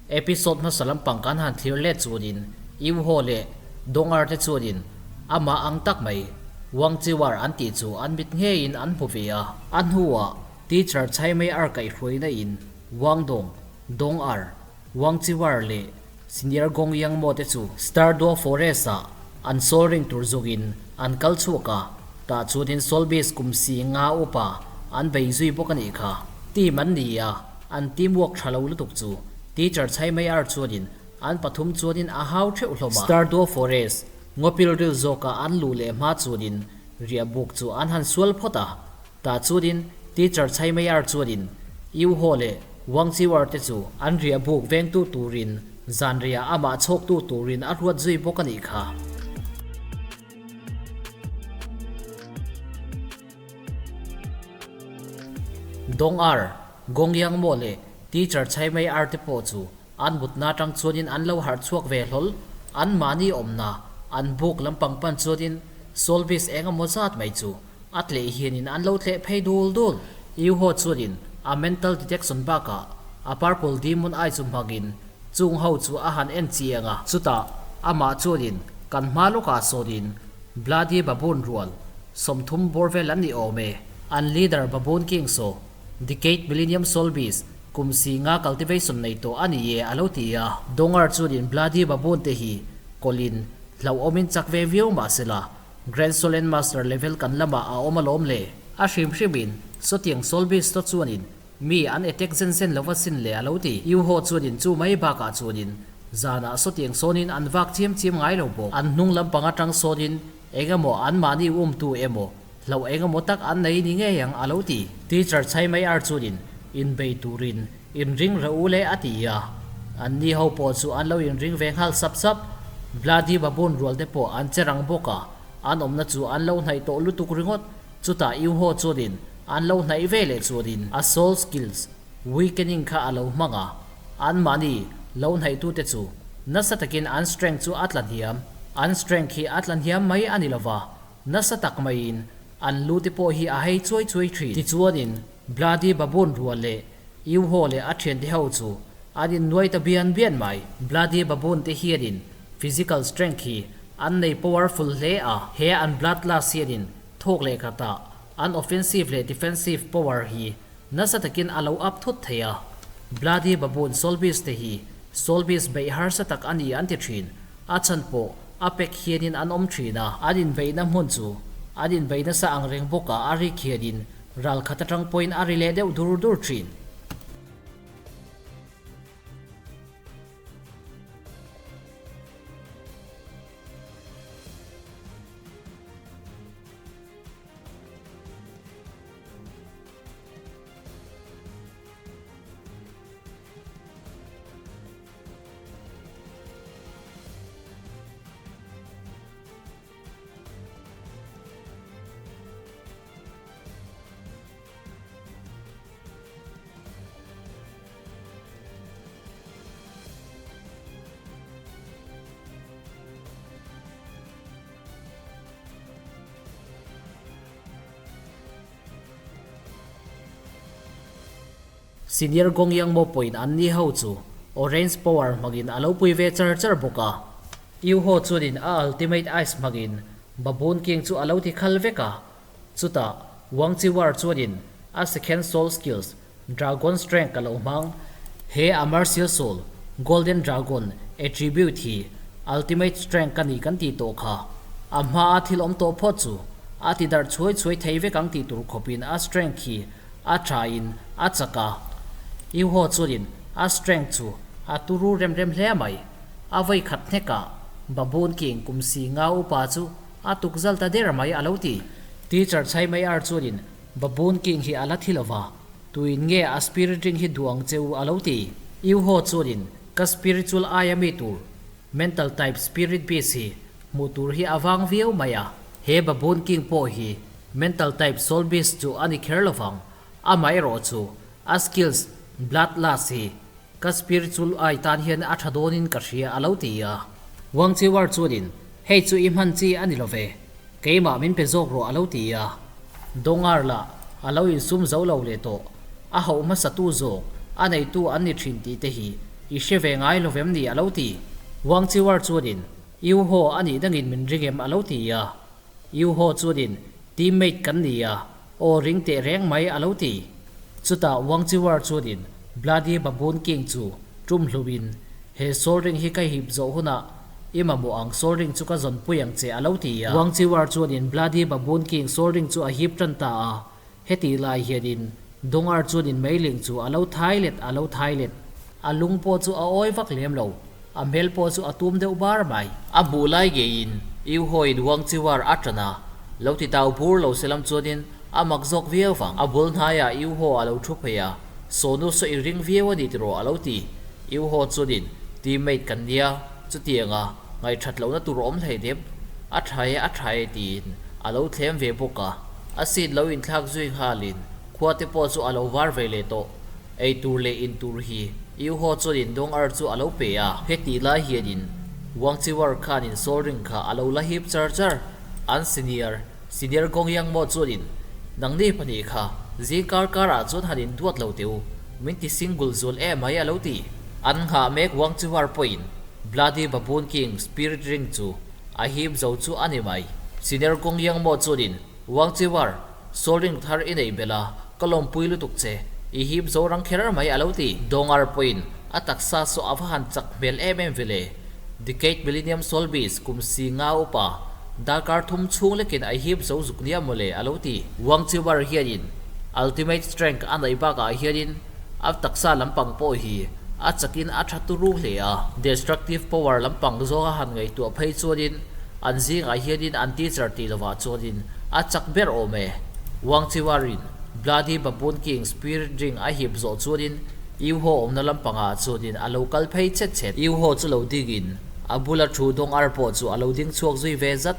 Episode hmasa lampang kan han thlir let chuanin Yu Ho leh Dong Ar te chuanin amah ang tak mai Wang Chiwar an tih chu an mit ngeiin an hmu ve a. A hnuah Teacher Chai Mei Ar kaihhruaina in Wang Dong, Dong Ar, Wang Chiwar leh Senior Gong Yang Mo te chu Star Dua Forest ah an sawl ring tur zawkin an kal chhuak a, tah chuanin Solbis kum si nga upa an bei zui bawk a nih kha. Team an ni a, an team work tha lo lutuk chu Teacher Chai Mei Ar chuanin an pathum chuanin a hau theuh hlawm a. Star Dua Forest ngawpil ril zawka an luh leh hma chuanin riah buk chu an han sual phawt a, Tah chuanin Teacher Chai Mei Ar chuanin Yu Ho leh Wang Chiu Ar te chu an riah buk vengtu turin zanriah amah chhawktu turin a ruat zui bawk a nih kha. Dong Ar, Gong Yang Mo leh Teacher Chai Mei Ar te pawh chu an mutna atang chuanin an lo harh chhuak ve hlawl. An mahni awmna an buk lampang pan chuanin Solbis eng emaw zat mai chu A tleh hianin an lo tleh phei dul dul. Yuho chuanin a mental detection bakah a purple demon eye chu hmangin chung ho chu a han en chiang a. Chutah amah chuanin kan hma lawkah sawnin Bloody Baboon rual 30 bawr vel an ni awm e. An leader Baboon King saw Decade Millennium Soul Beast kum si nga cultivation nei tawh a ni e a lo ti a. Dongar chuanin Bloody Baboon te hi kawlhin hlauhawmin chak ve viau mahsela Grand Solen Master level kan lamah a awm alawm le. A hrim hrimin sawtiang Solbeast te chuanin mi an attack zen zen lova sin le a lo ti. Yu Ho chuanin chu mai bakah chuanin zanah sawtiang sawnin an vak chiam chiam ngai lo bawk. An hnung lampang atang sawnin eng emaw anmahni umtu emaw hlauh eng emaw tak an nei ni ngei ang a lo ti. Teacher Chai Mai Ar chuanin inbei turin Inring reh u le a ti a, anni ho pawh chu an lo inring ve nghal sap sap. Bloody Baboon rual te pawh an che rang bawk a, an awmna chu an lo hnaih tawh lutuk ringawt. Chutah Iuho chuanin an lo hnaih ve leh chuanin a soul skills weakening kha a lo hmang a, anmahni lo hnaihtute chu nasa takin an strength chu a tla hniam. An strength hi a tla hniam mai a ni lova, nasa tak maiin an lu te pawh hi a hei chuai chuai thin. Tichuanin Bloody Baboon rual leh Iuho leh a thiante ho chu an innuai ta bian bian mai. Bloody Baboon te hianin physical strength hi an nei powerful hle a, he an blood lust hianin thawk leh khatah an offensive leh defensive power hi nasa takin a lo up thut thei a. Bloody Baboon Soul Beast te hi Soul Beast beih harsa tak a ni an ti thin. A chhan pawh a pack hianin an awm thin a, an inbeihna hmun chu an inbeih nasa ang reng bawk a, a rik hianin Ral khat atang pawhin a ri leh deuh dur dur thin. Senior Gong Yang Mo pawhin an ni ho chu Orange Power hmangin a lo pui ve char char bawk a. Yu Ho chuanin a Ultimate Ice hmangin Baboon King chu a lo ti khal vek a. Chutah Wang Chi War chuanin a second soul skills Dragon Strength a lo hmang. He a Martial Soul, Golden Dragon, attribute hi Ultimate Strength a ni kan tih tawh kha. A hmaa thil awm tawh phawt chu a ti darh chhuai chhuai thei vek ang tih tur khawpin a strength hi a thain a chak a. Yu Ho chuanin a strength chu a turu rem rem hle mai. A vawi khat hnekah Baboon King kum si nga upa chu a tukzal ta der mai a lo ti. Teacher Chai Mai Ar chuanin Baboon King hi a la thi lova, tuin nge a spirit ring hi duh ang che u a lo ti. Yu Ho chuanin ka spiritual aia mi tur mental type spirit beast hi hmuh tur hi a vang viau mai a. He Baboon King pawh hi mental type soul beast chu a ni kher lovang, amaherawh chu a skills blood lust hi Ka spiritual eye tan hian a tha dawnin ka hria a lo ti a. Wang Chiwar chuanin, Hei chu i hman chi a ni lo ve, keimah min pe zawk rawh a lo ti a. Dongar lah a lo insum zo lo leh tawh, a hauh hmasatu zawk, a neitu an ni thin tih te hi I hre ve ngai lo vem ni a lo ti. Wang Chiwar chuanin, Yu Ho a nih dangin min ring em a lo ti a. Yu Ho chuanin, Teammate kan ni a, aw ring teh reng mai a lo ti. Chutah Wang Chiwar chuanin Bloody Baboon King chu tum hluin, He soul ring hi ka hip zawh hunah i mamawh ang soul ring chu ka zawnpui ang che a lo ti a. Wang Chiwar chuanin Bloody Baboon King soul ring chu a hip tan ta a. Hetih lai hianin Dongar chuanin meiling chu a lo thai let a lo thai let. A lung pawh chu a awi vak lem lo, a hmel pawh chu a tum deuh bar mai. A hmuh lai ngeiin Yu Hawiin Wang Chiwar a tan a, lo ti tau bur lo se lam chuanin a mak zawk viau vang. A bul hnaiah Yu Haw a lo thu phei a, Sawnu saw i ring viau a ni tiraw a lo ti. Yu Haw chuanin, Teammate kan nia, chutianga ngaihṭhat lohna tur awm hlei dep. A ṭha e, a ṭha e tiin a lo thlem ve bawk a. A seat lo inthlak zui nghalin khua te pawh chu a lo var ve leh tawh. Ei tur leh in tur hi Yu Ho chuanin Dong Ar chu a lo pe a. Hetih lai hianin Wang Chi War khanin Soul Ring kha a lo la hip char char. An senior, Senior Gong Yang Mo chuanin, Nangni pahnih kha zing kar karah chuan han in duat lo teh u, min ti single zual em mai a lo ti. An nghah mek Wang Chi War pawhin Bloody Baboon King Spirit Ring chu A hip zo chu a ni mai. Senior Kawng Yang Maw chuanin, Wang Chi War, Soul Ring thar i nei belh a, ka lawmpui lutuk che. I hip zo rang kher mai a lo ti. Dongar pawhin a taksa saw a va han chak hmel em em vele. Decade Millennium Soul Beast kum si nga upa, darkar thum chhung lekin a hip zo zuk nia mawle a lo ti. Wang Chi War hianin Ultimate Strength a neih bakah hianin A taksa lampang pawh hi a chakin a tha turu hle a. Destructive power lampang zawnga han ngaihtuah phei chuanin an zingah hianin an teacher tih lovah chuanin a chak ber awm e. Wang Chiwarin Bloody Baboon King Spirit Ring a hip zawh chuanin Yu Ho awmna lampangah chuanin a lo kal phei chet chet. Yu Ho chu lo dingin a bula thu dawng ar pawh chu a lo ding chhuak zui ve zat.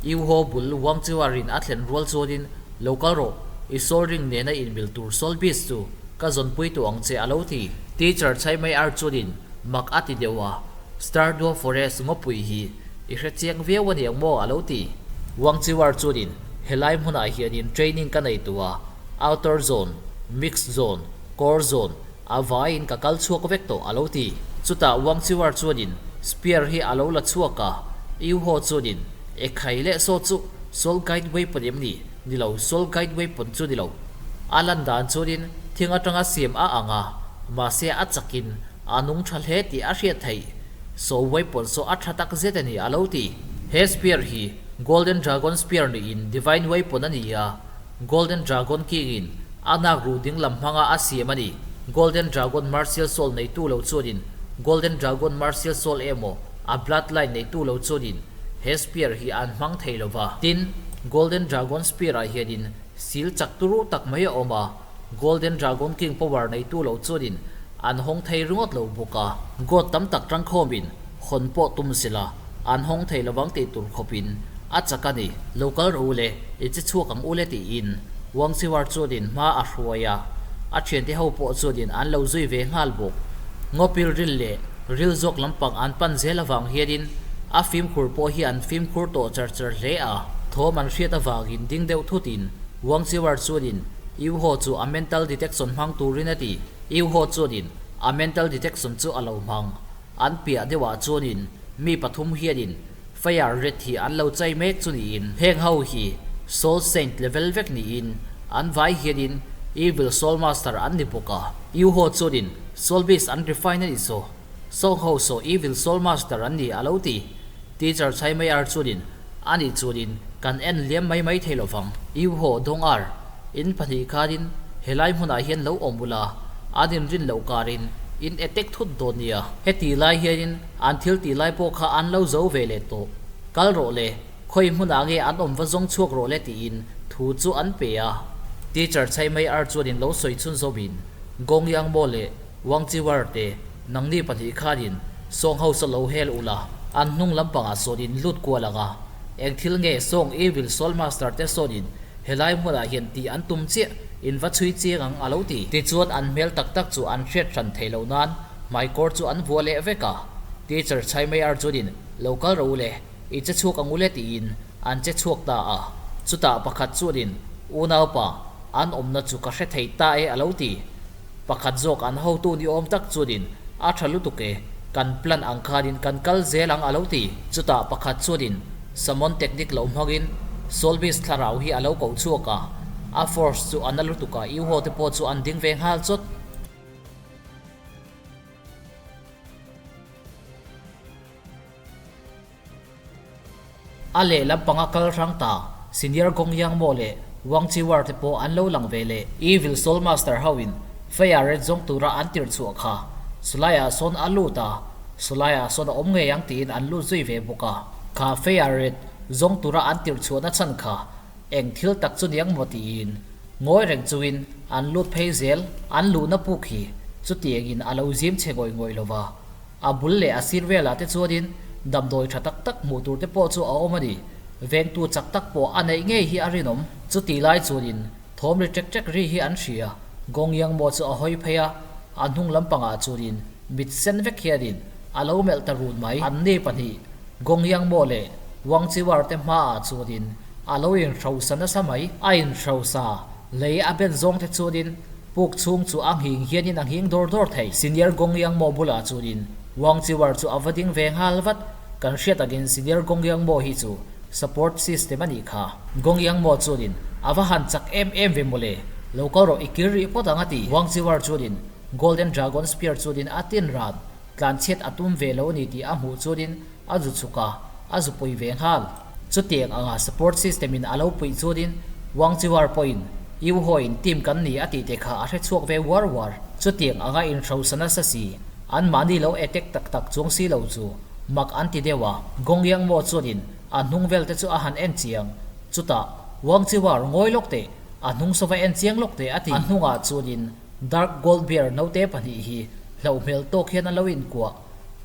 Yu Ho bul Wang Chiwarin a thlen rual chuanin Lo kal rawh, i soul ring nena inmil tur soul beast chu ka zawnpui tawh ang che a lo ti. Teacher chhai mai ar chuanin mak a ti deuh a, Star Dua Forest ngawpui hi i hre chiang viau a niang maw a lo ti. Wang Chiwar chuanin helai hmunah hianin training ka nei tawh a, outer zone, mixed zone, core zone a vaiin ka kal chhuak vek tawh a lo ti. Chutah Wang Chiwar chuanin spear hi a lo la chhuak a, Yu Ho chuanin ekhai leh saw chu Soul Guide Weapon em ni? Ni lo, Soul Guide Weapon chu ni lo. A lan dan chuanin thing atanga siam a ang a, mahse a chakin a nung tha hle tih a hriat theih. Soul Weapon saw a tha tak zet a ni a lo ti. He spear hi Golden Dragon Spear niin Divine Weapon a ni a, Golden Dragon King in a nak ruh ding lam hmanga a siam a ni. Golden Dragon Martial Soul neitu lo chuanin Golden Dragon Martial Soul emaw a Bloodline neitu lo chuanin He spear hi an hmang thei lo va. Tin, Golden Dragon Spear ah hianin sil chak turu tak mai a awm a, Golden Dragon King power neitu lo chuanin an hawng thei ringawt lo bawk a. God tam tak tangkhawmin hawn pawh tum sela an hawng thei lovang tih tur khawpin a chak a ni. Lo kal rawh u le, i che chhuak ang u le tiin Wang Chiwar chuanin hma a hruai a, a thiante ho pawh chuanin an lo zui ve nghal bawk. Ngawpil ril leh ril zawk lampang an pan zel avang hianin a fimkhur pawh hi an fimkhur tawh char char hle a. Thawm an hriat avangin ding deuh thutin Wang Chiwar chuanin Yu Ho chu a mental detection hmang turin a ti. Yu Ho chuanin a mental detection chu a lo hmang. An piah deuhah chuanin mi pathum hianin Fire red hi an lo chai mek chu niin heng ho hi Soul Saint level vek niin an vai hianin Evil Soul Master an ni bawk a. Yu Ho chuanin Soul Beast an refine a ni saw. Song ho saw Evil Soul Master an ni a lo ti. Teacher Chai Mei Ar chuanin a nih chuanin kan en liam mai mai thei lovang. Yu Ho Dong Ar in pahnih khanin helai hmunah hian lo awm ula, an inrin loh karin in attack thut dawn nia. Heti lai hianin an thil tih lai pawh kha an lo zo ve leh tawh. Kal rawh le, khawi hmunah nge an awm va zawng chhuak rawh le tiin thu chu an pe a. Teacher Chai Mei Ar chuanin lo sawi chhun zawmin Gong Yang Maw leh Wang Chi War te nangni pahnih khanin sawng ho saw lo hel ula, an hnung lampangah sawnin lut kual ang a, eng thil nge sawng Evil Soul Master te sawnin Helai hmunah hian tih an tum chiah, in va chhui chiang ang a lo ti. Tichuan an hmel tak tak chu an hriat hran theih loh nan hmaikawr chu an vua leh vek a. Teacher Chai Mei Ar chuanin lo kal ro ule, i che chhuak ang ule tiin an che chhuak ta a. Chutah pakhat chuanin unaupa an awmna chu ka hre thei ta e a lo ti. Pakhat zawk an hotu ni awm tak chuanin A tha lutuk e, kan plan ang khanin kan kal zel ang a lo ti. Chutah pakhat chuanin Summon technique lo hmangin Soul Beast thlarau hi a lo koh chhuak a, a force chu a na lutuk a, Iuho te pawh chu an ding ve nghal chawt. A lehlam panga kal hrang ta, Senior Gong Yang Mo leh Wang Chi War te pawh an lo lang ve leh. Evil Soul Master ho in Fire Red zawng tura an tirh chhuah kha Sulaiah sawn a lut a, Sulaiah sawn a awm ngei ang tiin an lut zui ve bawk a. Kha Fire Red zawng tura an tirh chhuahna chhan kha eng thil tak chu niang maw tiin ngawi reng chungin an lut phei zel. An luhna puk hi chutiangin a lo zim che ngawih ngawih lova. A bul leh a sir velah te chuanin damdawi tha tak tak hmuh tur te pawh chu a awm a ni. Vengtu chak tak pawh a neih ngei hi a rinawm. Chuti lai chuanin thawm ri ṭek ṭek ri hi an hria. Gong Yang Mo chu a hawi phei a, a hnung lampangah chuanin mit sen vek hianin a lo melh ta run mai. An ni pahnih, Gong Yang Mo leh Wang Chiwar te hmaah chuanin a lo inhrosa nasa mai. A inhrosa lei a ben zawng te chuanin Puk chhung chu a nghing hianin a nghing dawr dawr thei. Senior Gongyang Mo bulah chuanin Wang Chiwar chu a va ding ve nghal vat. Kan hriat angin Senior Gongyang Mo hi chu support system a nih kha. Gongyang Mo chuanin a va han chak em em ve mawle, lo kal rawh i kir rih phawt ang a ti. Wang Chiwar chuanin Golden Dragon Spear chuanin a tin ran, tlanchhiat a tum ve lo a ni tih a hmuh chuanin a zu chhuk a, a zu pui ve nghal. Chutiang anga support system in a lo puih chuanin Wang Chiwar pawhin Yu Ho-in team kan ni a tih te kha a hre chhuak ve uar uar. Chutiang anga inhrosa nasa si, anmahni lo attack tak tak chuang si lo chu mak an ti deuh a. Gong Yang Mo chuanin a hnung vel te chu a han en chiang. Chutah, Wang Chiwar ngawi lawk teh, a hnung sawva en chiang lawk teh a ti. A hnungah chuanin Dark Gold Bear naute pahnih hi hlauh hmel tawk hian an lo inkuah.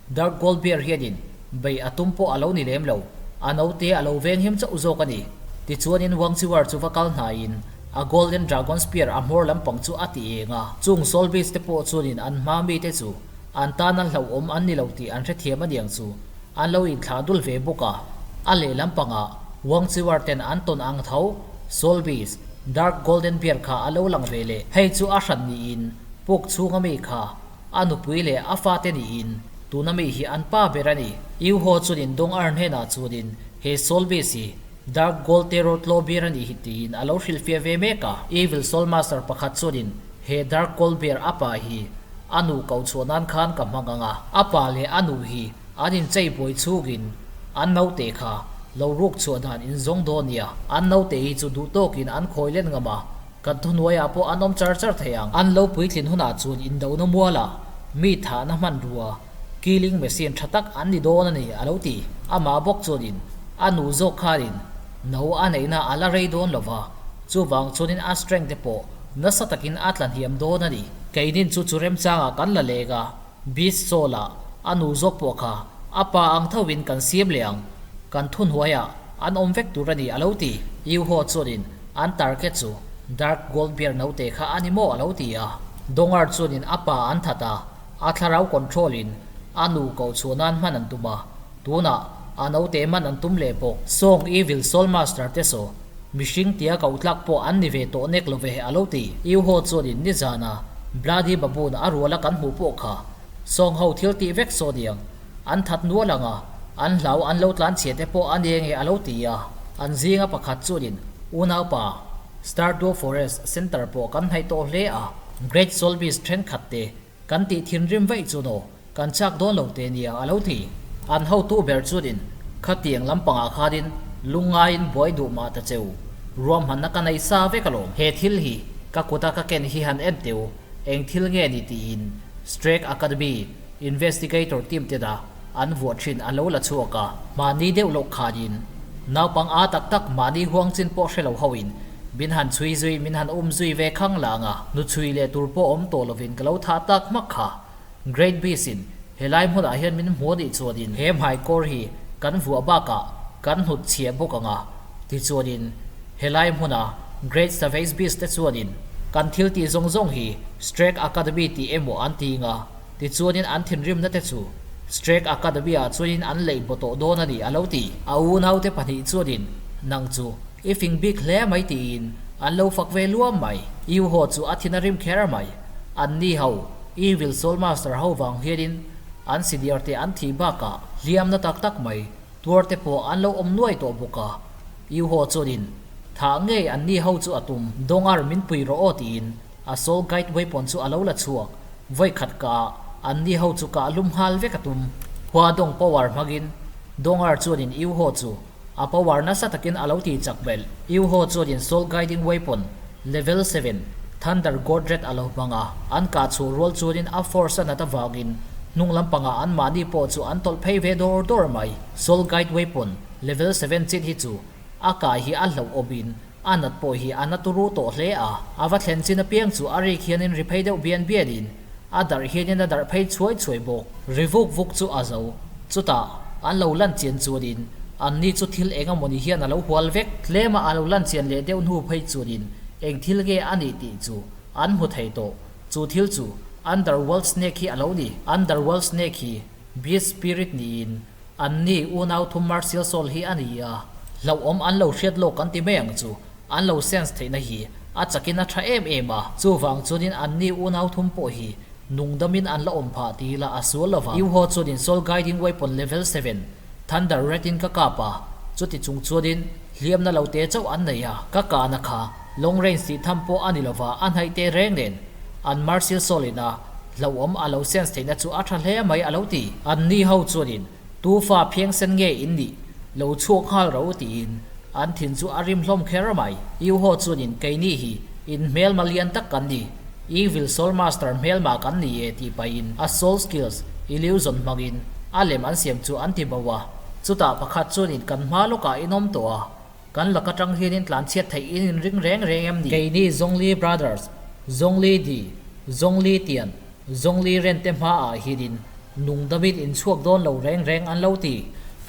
Dark Gold Bear hianin bei a tum pawh a lo ni lem lo, a naute a lo veng him chauh zawk a ni. Tichuanin Wang Chiwar chu va kal hnaiin a Golden Dragon Spear a hmawr lampang chu a ti eng a. Chung Soul Beast te pawh chuanin an hma mite chu an tana hlauhawm an ni lo tih an hrethiam a niang chu an lo inthlah dul ve bawk a. A lehlampangah Wang Chiwar ten an tawn ang tho Soul Beast, Dark Golden Bear kha a lo lang ve leh. Hei chu a hran niin puk chhunga mi kha A nupui leh a fate niin tuna mi hi an pa ber a ni. Yu Ho chuanin Dong Ar hnenah chuanin he Soul Beast hi Dark Gold Terror Tlaw Bear a nih hi tiin a lo hrilhfiah ve mek a. Evil Soul Master pakhat chuanin he Dark Gold Bear a pa hi a nu koh chhuah nan khan ka hmang ang a, a pa leh a nu hi an inchei buai chhungin an naute kha lo ruk chhuah dan in zawng dawn nia. An naute hi chu duh tawkin an khawi len ngam a, Kan thuhnuaiah pawh an awm char char thei ang. An lo puitlin hunah chuan indohna mualah mi thahna hmanrua, killing machine, tha tak an ni dawn a ni, a lo ti. Amah bawk chuanin a nu zawk khanin no a neihna a la rei dawn lo va, chuvang chuanin a strength te pawh nasa takin a tla hniam dawn a ni. Keinin chu chu remchangah kan la leng a, Beast Soul-ah a nu zawk pawh kha a pa ang thovin kan siam leh ang, kan thuhnuaiah an awm vek tur a ni, a lo ti. Yu Ho chuanin An target chu Dark Gold Bear naute kha a ni maw a lo ti a. Dongar chuanin a pa an that a, a thlarau control in a nu koh chhuah nan hman an tum a, tunah a naute hman an tum leh bawk. Song Evil Soul Master te saw mihring tia koh tlak pawh an ni ve tawh nek lo ve a lo ti. Yu Ho chuanin nizana Bloody Baboon a ruala kan hmuh pawh kha Song ho thil tih vek saw niang an that nual ang a, an hlau an lo tlan chhia te pawh a ni nge a lo ti a. An zinga pakhat chuanin unaupa Stardew Forest Center pawh kan hnaih tawh hle a, Great Solbeast thenkhat te kan tih thinrim vaih chu naw kan chak dawn lo te nia a lo ti. An hotu ber chuanin khatiang lampangah khanin lungngaiin buai duh mah ta cheu, ruahmanna ka nei sa vek alawm. He thil hi ka kuta ka ken hi han en teu, eng thil nge ni tiin Strake Academy Investigator team te dah an vuah thin a lo la chhuak a, mahni deuh loh khanin naupang a tak tak mahni huang chin pawh hre lo hoin min han chhui zui min han um zui ve khang lang a, nu chhui leh tur pawh awm tawh lovin ka lo thah tak hmak kha. Great Beast in helai hmunah hian min hmu anih chuanin he hmaikawr hi kan vuah bakah kan hnut chhiah bawk ang a, tichuanin helai hmuna Great Savage Beast te chuanin kan thil tih zawng zawng hi Strake Academy tih emaw an ti nga. Tichuanin an thinrimna te chu Strake Academy-ah chuanin an leih baw tawh dawn a ni, a lo ti. A unaute pahnih chuanin, Nang chu i fing bik hle mai tiin an lo fak ve luam mai. Iuho chu a thin a rim kher mai. An ni ho. Evil Soul Master ho vang hianin an senior te an thih bakah hliam na tak tak mai tuar te pawh an lo awm nuai tawh bawk a. Yuho chuanin thah ngei an ni ho chu a tum Dongar min pui rawh aw tiin a Soul Guide Weapon chu a lo la chhuak. Vawi khat kah an ni ho chu kah hlum nghal vek a tum. Hua dawng power hmangin Dongar chuanin Yuho chu A power nasa takin a lo ti chak belh. Yuho chuanin Soul Guiding Weapon, Level 7, Thunder God Red a lo hmang a, an kah chhuah rual chuanin a force a nat avangin hnung lampangah anmahni pawh chu an tawlh phei ve dawr dawr mai. Soul Guide Weapon, Level 7 chin hi chu a kah hi a hlauh awmin a nat pawh hi a na turu tawh hle a, a va thlen chin apiang chu a rik hianin ri phei deuh bian bianin A darh hianin a darh phei chhuai chhuai bawk. Ri vuk vuk chu a zo. Chutah, an lo lan chian chuanin anni chu thil eng amawni hian a lo hual vek. Tlema a lo lan chian leh deuh hnu phei chuanin eng thil nge a nih tih chu an hmu thei tawh. Chu thil chu Underworld Snake hi a lo ni. Underworld Snake hi Beast Spirit niin anni unau thum Martial Soul hi a ni a. Hlauhawm an lo hriat lawk kan ti mai ang chu. An lo sense theihna hi a chakin a tha em em a, chuvang chuanin anni unau thum pawh hi nungdamin an la awm phah ti ila a sual lo vang. Yuho chuanin Soul Guiding Weapon Level 7, Thunder Red in ka kap a, chuti chung chuanin hliamna lo te chauh an nei a, ka kahna kha long range tih tham pawh a ni lova a hnaih teh reng nen an Martial Soul in a hlauhawm a lo sense theihna chu a tha hle mai a lo ti. Anni ho chuanin Tu fa phiangsen nge in nih? Lo chhuak nghal ro tiin an thin chu a rim hlawm kher mai. Yuho chuanin keini hi in hmelma lian tak kan ni, Evil Soul Master hmelma kan ni e tih pahin a soul skills illusion hmangin a lem an siam chu an ti bo a. Chutah pakhat chuanin kan hma lawkah in awm tawh a, kan laka tang hianin tlanchhiat theih in inring reng reng em ni? Keini Zhongli Brothers, Zhongli Di, Zhongli Tian, Zhongli Ren te hmaah hianin nungdamin inchhuak dawn lo reng reng an lo ti.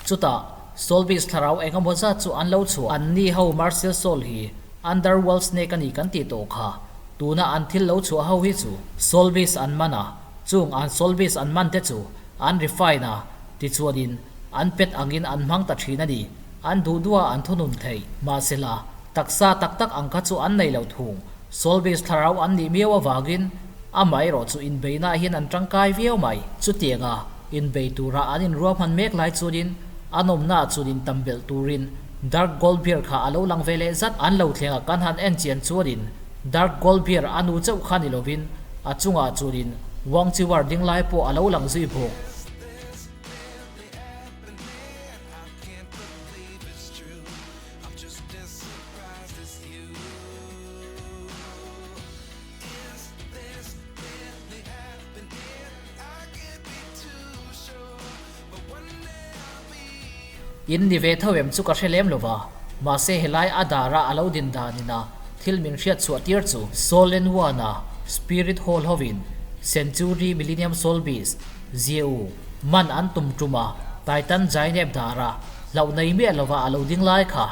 Chutah, Soul Beast thlarau eng emaw zat chu an lo chhuah. Anni ho Martial Soul hi Underworld Snake a ni kan tih tawh kha. Tuna an thil lo chhuah ho hi chu Soul Beast an man a, chung an Soul Beast an man te chu an refine a, tichuanin an pet angin an hmang ta thin a ni. An duh duh a an thunun theih. Mahsela, taksa tak tak ang kha chu an nei lo thung. Soul Beast thlarau an nih miau avangin Amaherawh chu inbeihnaah hian an tangkai viau mai. Chutianga inbei tura an inruahman mek lai chuanin an awmnaah chuan intam belh turin Dark Gold Bear kha a lo lang ve leh zat. An lo thlenga kan han en chian chuanin Dark Gold Bear a nu chauh kha ni lovin a chungah chuanin Wang Chiwar ding lai pawh a lo lang zui bawk. In ni ve tho em chu ka hre lem lo va, mahse helai a dara a lo din danin a thil min hriat chhuah tir chu Soul and One a Spirit Hall hovin Century Millennium Soul Beast, Zieu, man an tum tum a Titan Jainep dara hlauh nei miah lova a lo ding lai kha.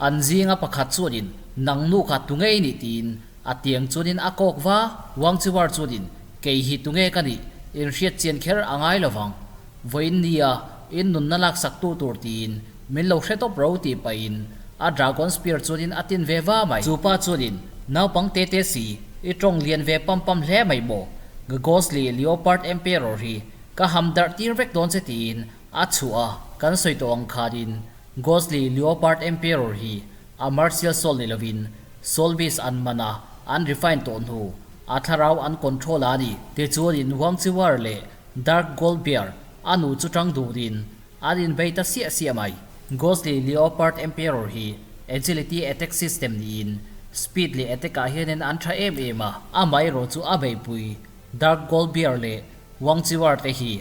An zinga pakhat chuanin, Nang nu kha tunge i nih? tiin a tiang chuanin a kawk va. Wang Chiwar chuanin, Kei hi tunge ka nih? Inhriat chian kher a ngai lo vang. Vawiin nia in nunna laksak tu tur tiin min lo hre tawp ro tih pahin a dragon spear chuanin a tin ve va mai. Chu pa chuanin, Naupang te te si, i tawng lian ve pam pam hle mai maw? Ghostly Leopard Emperor hi Ka ham darh tir vek dawn che tiin a chhuah a, kan sawi tawh ang khanin Ghostly Leopard Emperor hi a martial soul ni lovin soul beast an man a, an refine tawh hnu a thlarau an control a ni. Tichuanin Wang Chiwar leh Dark Gold Bear a nu chu tang durin an inbei ta siah siah mai. Ghostly Leopard Emperor hi agility attack system niin speed leh attack ah hianin an tha em em a, amaherawh chu a beihpui Dark Gold Bear leh Wang Chiwar te hi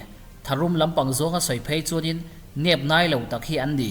tharum lampang zawnga sawi phei chuanin nep nai lo tak hi an ni.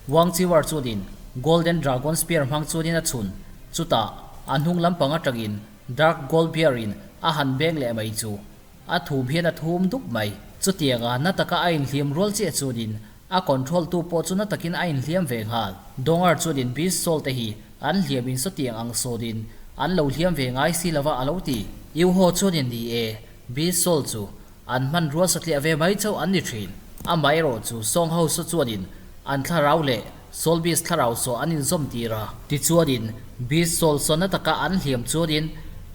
Wang Chiwar chuanin Golden Dragon Spear hmang chuanin a chhun, chutah a hnung lampang atangin Dark Gold Bear in a han beng leh mai chu a thum hian a thum dup mai. Chutianga na taka a inhliam rual chiah chuanin a control tu pawh chu na takin a inhliam ve nghal. Dongar chuanin Beast Soul te hi An hliam in sawtiang ang sawnin an lo hliam ve ngai si lova a lo ti. Iuho chuanin ni e, Beast Soul chu an hmanrua satliah ve mai chauh an ni thin. Amaherawh chu Song House chuanin an thlarau leh Soul Beast thlarau saw an inzawm tir a. Tichuanin, Beast Soul saw na taka an hliam chuanin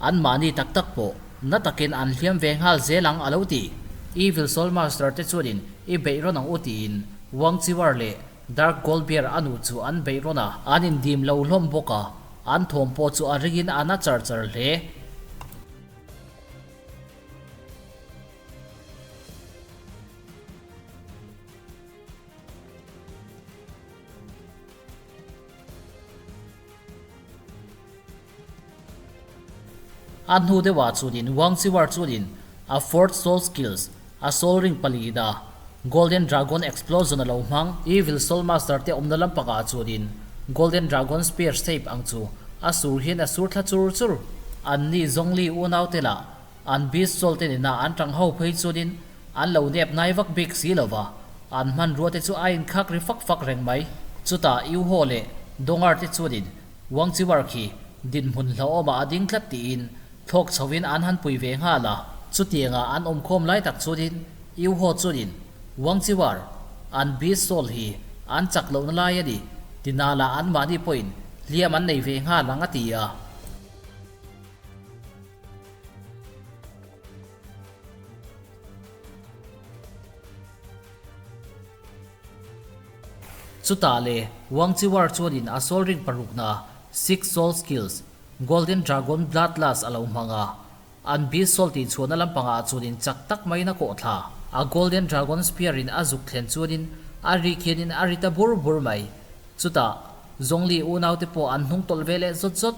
anmahni tak tak pawh na takin an hliam ve nghal zel ang a lo ti. Evil Soul Master te chuanin i beih rawn ang u tiin Wang Chiwar leh Dark Gold Bear a nu chu an beih rawn a. An indim lo hlawm bawk a, an thawm pawh chu a ringin a na char char hle. A hnu deuhah chuanin Wang Chiwar chuanin a fourth soul skills, a soul ring palina, Golden Dragon Explosion a lo hmang. Evil Soul Master te awmna lampangah chuanin Golden Dragon Spear shape ang chu a sur hian a sur thla chur chur. Anni Zhongli unaute lah An beast soul te nena an tang ho phei chuanin an lo nep nai vak bik si lo va, an hmanrua te chu a inkhak ri fak fak reng mai. Chutah Yu Ho leh Dongar te chuanin Wang Chiwar khi dinhmun hlauhawmah a ding tlat tiin thlawk chhoin an han pui ve nghal a. Chutianga an awmkhawm lai tak chuanin Yu Ho chuanin Wang Chiwar, an beast soul hi an chak lohna lai a ni, tinala anmahni pawhin hliam an nei ve nghal ang a ti a. Chutah le Wang Chiwar chuanin a soul ring parukna, Six Soul Skills, Golden Dragon Bloodlust a lo hmang a. An Beast Soul tih chhuahna lampangah chuanin chak tak maiin a kawh thla. A Golden Dragon Spear in a zuk thlen chuanin a rik hianin a ri ta bur bur mai. Chutah Zhongli unaute pawh an hnung tawlh ve leh zawt zawt.